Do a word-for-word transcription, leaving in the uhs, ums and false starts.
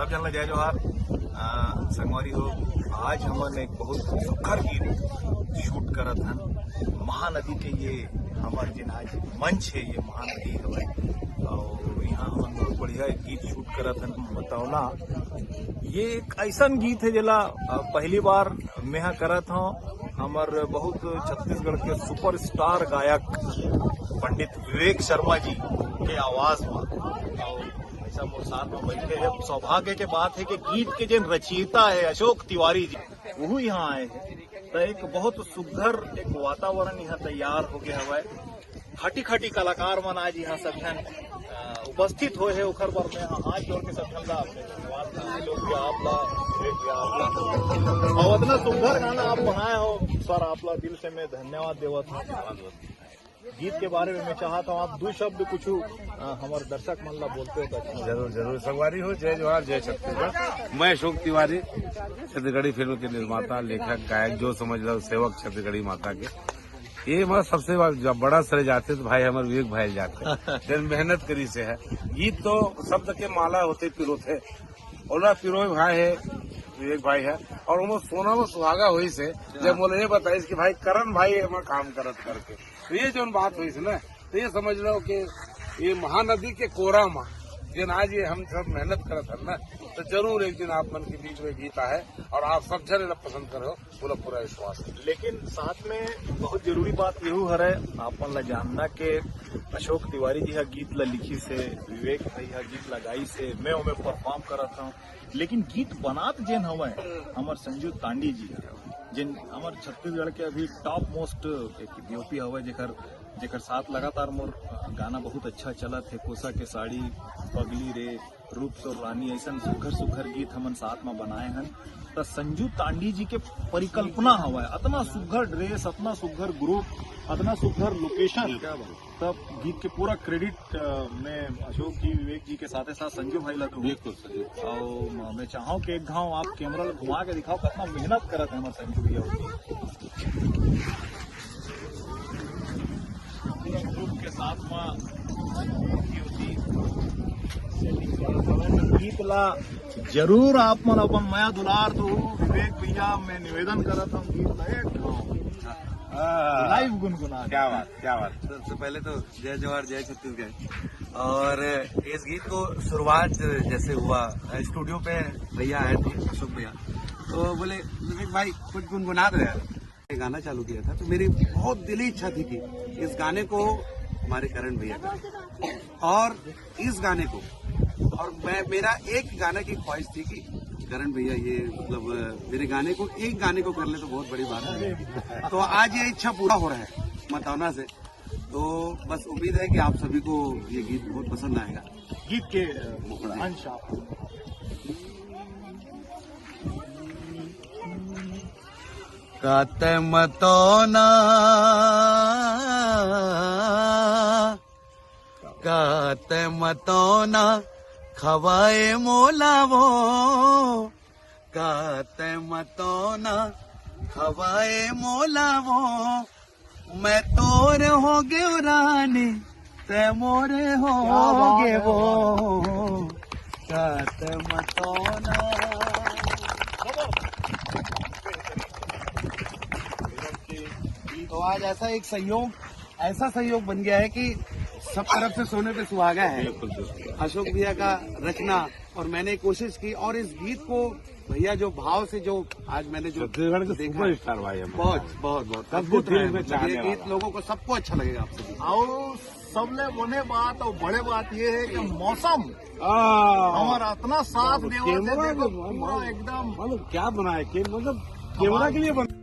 सब झन ला जय जोहार। अ, संगवारी हो, आज हमन एक बहुत सुघर गीत शूट करत हन। महानदी के ये हमर जेन आज मंच हे, ये महानदी हवय, अउ यहाँ हमन बहुत बढ़िया एक गीत शूट करत हन, मतौना। ये एक ऐसन गीत हे जेला, अ, पहली बार मेहा करत हौं। हमर बहुत छत्तीसगढ़ के सुपरस्टार गायक पंडित विवेक शर्मा जी के आवाज में, अउ ऐसा मोर साथ में बैठे हे। सौभाग्य के बात हे कि गीत के जेन रचयिता हे अशोक तिवारी जी, वहू यहाँ आए हे। त एक बहुत सुघर एक वातावरण यहाँ तैयार हो गया हवय। खाटी खाटी कलाकार मन आज यहाँ सब झन, अ, उपस्थित होए हे, ओखर बर मैं हाथ जोड़ के सब झन ला धन्यवाद करथों। आप ला, विवेक भैया आप ला। अउ अतना सुघर गाना आप बनाए हो सर, आप ला दिल से मैं धन्यवाद देवत हौं। गीत के बारे में मैं चाहत हौं आप दू शब्द कुछ, अ, हमर दर्शक मन ला बोलते हो तो अच्छा। जरूर, जरूर। संगवारी हो, जय जोहार, जय छत्तीसगढ़। मैं अशोक तिवारी, छत्तीसगढ़ी फिल्म के निर्माता, लेखक, गायक, जो समझ लो, सेवक छत्तीसगढ़ी माता के। ये हमारा सबसे बड़ा, जब बड़ा सरे जाते तो भाई हमर विवेक भाई जाते। जब मेहनत करिस हे। गीत तो शब्द के माला होते पिरोथे। ओला पिरोय भाई हे, विवेक भाई हे। अउ वो सोना वो सुहागा होइस हे, जब मोला ये बताइस कि भाई करण भाई एमा काम करत करके। तो ये जोन बात होइस ना, तो ये समझ लो कि ये महानदी के कोरा में जेन आज ये हम सब मेहनत करत हन ना, तो जरूर एक दिन आप मन के बीच में गीत आए अउ आप सब झन एला पसंद करो, पूरा, पूरा विश्वास हे। लेकिन साथ में बहुत जरूरी बात यहू हरे, आप मन ला जानना के अशोक तिवारी जी हा गीत ला लिखिस हे, विवेक भाई हा गीत ला गाइस हे, मैं ओमे परफॉर्म करत हौं, लेकिन गीत बनात जेन हवय हमर संजू तांडी जी, जेन हमर छत्तीसगढ़ के अभी टॉप मोस्ट एक डीओपी हवय, जेकर, जेकर साथ लगातार मोर गाना बहुत अच्छा चलत हे, कोसा के साड़ी, पगली रे, रूप तोर रानी, ऐसन सुघर सुघर गीत हमन साथ में बनाए हन। त संजू तांडी जी के परिकल्पना हवय, अतना सुघर ड्रेस, अतना सुघर ग्रुप, अतना सुघर लोकेशन, क्या बात। तब गीत के पूरा क्रेडिट, अ, मैं अशोक जी, विवेक जी के साथे साथ संजू भाई ला दूं। बिल्कुल सर, बिल्कुल। अउ म-, मैं चाहूं कि एक घाव आप कैमरा ला घुमा के दिखाओ, कितना मेहनत करत हे हमर संजू भैया। पूरा ग्रुप के साथ में गीत ला जरूर आप मन अपन मया दुलार दो। विवेक भैया, मैं निवेदन करत हूँ, गीत ला एक लाइव गुनगुना दे। क्या बात, क्या बात। सबसे पहले तो जय जोहार, जय छत्तीसगढ़। और इस गीत को शुरुआत जैसे हुआ, स्टूडियो पे भैया आए थे, अशोक भैया, तो बोले, "विवेक भाई, कुछ गुनगुना दो यार।" ये गाना चालू किया था, तो मेरी बहुत दिली इच्छा थी कि इस गाने को हमारे करण भैया करें, और इस गाने को, और मैं, मेरा एक गाने की ख्वाहिश थी कि करण भैया ये, मतलब, मेरे गाने को, एक गाने को कर ले तो बहुत बड़ी बात है। तो आज ये इच्छा पूरा हो रहा है मतौना से। तो बस उम्मीद है कि आप सभी को ये गीत बहुत पसंद आएगा। गीत के, अ, मुखड़ा। अंश आप। काते मतौना, काते मतौना, खवाए मोला वो, काते मतौना, खवाए मोला वो, मैं तोर हो गेव रानी, ते मोरे हो गेवो, काते मतौना। तो आज ऐसा एक संयोग, ऐसा संयोग बन गया है कि सब तरफ से सोने पे सुहागा है। बिल्कुल, बिल्कुल। अशोक भैया का रचना, और मैंने कोशिश की, और इस गीत को भैया जो भाव से, जो आज मैंने जो छत्तीसगढ़ के देखा है, सुपरस्टार भाई हम बहुत, बहुत, बहुत सबके अद्भुत दिल रहे। में मतलब, ये चाहने गीत वाला। लोगों को, सबको अच्छा लगेगा आप सभी को। और सबले बने बात और बड़े बात ये है कि मौसम आ, हमारा इतना साथ देवा कैमरा से, देखो, के पूरा एकदम मतलब क्या बनाए कि मतलब कैमरा के लिए बना।